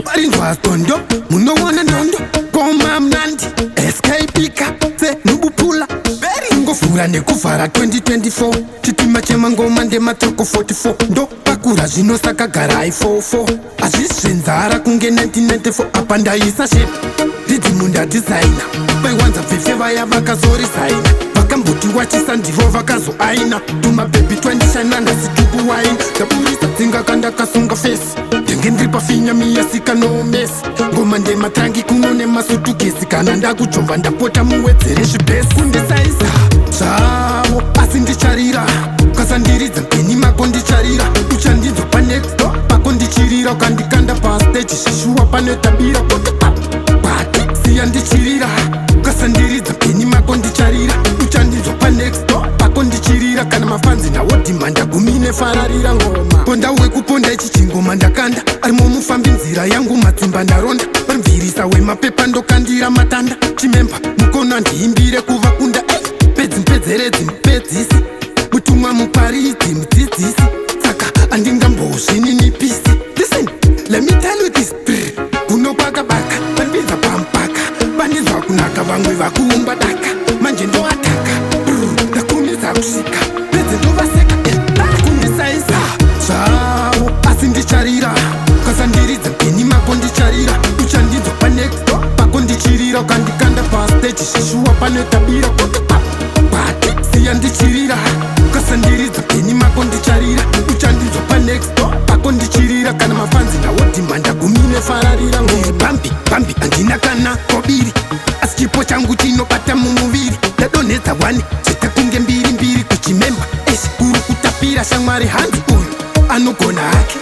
Varinzwa dondo, munoona ndondo, ngoma mnandi skpika senubupula ngovhura nekuvhara 2024. Chitima chemangoma ndematoko 44, ndopakura zvino, saka garai 44. Hazvisi zvenzara kunge 1994. Apa ndaisa shape, ndidzi designer. Vaiwanza pfefe vaya vakazorisaina, vakamboti wachisa ndivo vakazoaina. Tumabhebhi twandishana nhasi tukuwaina. Ndaburisa tsinga kandakasunga face, ndenge ndiri pafinya miyasika nomesi. Ngoma ndematrangi kuno nemasutukesi. Kana ndakujovha, ndapota muwedzere zvibhesi. Kundisaisa zvavo, asi ndicharira. Ukasandiridza mpeni mako ndicharira. Uchandinzwa panext door pako ndichirira. Ukandikanda pastage, shishuwa panotabira. Kwati siya ndichirira. Ukasandiridza mpeni mako ndicharira. Uchandinzwa panext door pako ndichirira. Kana mafanzi nawo dhimanda gumi nefararira ngoma. Ponda wekuponda, ichi chingoma ndakanda. Arimo mufambi nzira yangu, matsimba ndaronda. Varimvirisa wemapepa, ndokandira matanda. Chimemba mukono handiimbire kuvakunda. Ei, pedzi mupedzeredzi mupedzisi, mutumwa muparidzi mudzidzisi, saka handingambozvininipisi. Listen, let me tell you this. Brr, kuno kwakabaka, vandibidza pampaka, vandinzwa kunaka. Vamwe vakuumba daka, manje ndoataka. Brr, ndakurumidza kusvika, pedze ndovaseka. Kundisaisa zvavo, asi ndicharira. Ukasandiridza mpeni mako ndicharira. Uchandinzwa panext door pako ndichirira. Ukandikanda pastage, shishuwa panotabira. Kwati siya ndichirira. Ukasandiridza mpeni mako ndicharira. Uchandinzwa panext door pako ndichirira. Kana mafanzi nawo dhimanda gumi nefararira. Bambi bambi, handina kana kobiri, asi chipo changu chinobata mumuviri. Ndadonhedza 1 zvita kunge mbiri mbiri. Kuchimemba eshi kuri kutapira shamwari. Hanzi uyu anogona hake,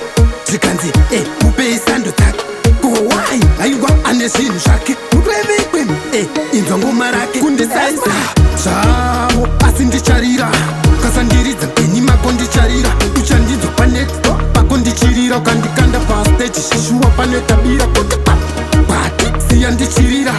zvikanzi e mupei sando dzake. Kowai, haiwa, ane zvinhu zvake. Murevekwe e inzwa ngoma rake. Kundisaisa zvavo, asi ndicharira. Ukasandiridza mpeni mako ndicharira. Uchandinzwa panext door pako ndichirira. Ukandikanda pastage, shishuwa panotabira. Kwati siya ndichirira.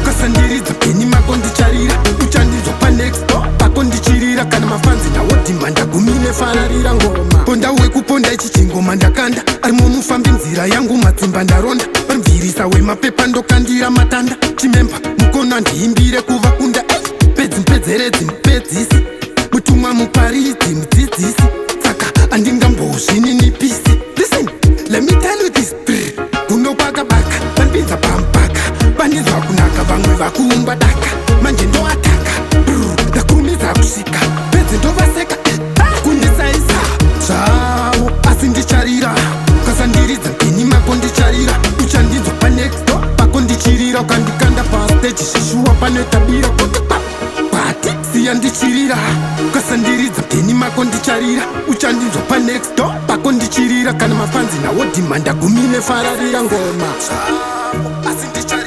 Ukasandiridza mpeni mako ndicharira. Uchandinzwa panext door pako ndichirira. Kana mafanzi nawo dhimanda gumi nefararira ngoma. Ponda wekuponda, ichi chingoma ndakanda. Arimo mufambi nzira yangu, matsimba ndaronda. Varimvirisa wemapepa, ndokandira matanda. Chimemba mukono handiimbire kuvakunda. Ei, pedzi mupedzeredzi mupedzisi, mutumwa muparidzi mudzidzisi, saka handingambozvininipisi. Listen, let me tell you this. Brr, kuno kwakabaka, vandibidza pampaka, vandinzwa kunaka. Vamwe vakuumba daka, manje ndoataka. Brr, ndakurumidza kusvika, pedze ndovaseka. Kundisaisa zvavo, asi ndicharira. Ukasandiridza mpeni mako ndicharira. Uchandinzwa panext door pako ndichirira. Ukandikanda pastage, shishuwa panotabira. Kwati siya ndichirira. Ukasandiridza mpeni mako ndicharira. Uchandinzwa panext door pako ndichirira. Kana mafanzi nawo dhimanda gumi nefararira ngoma. Asi ndicharira.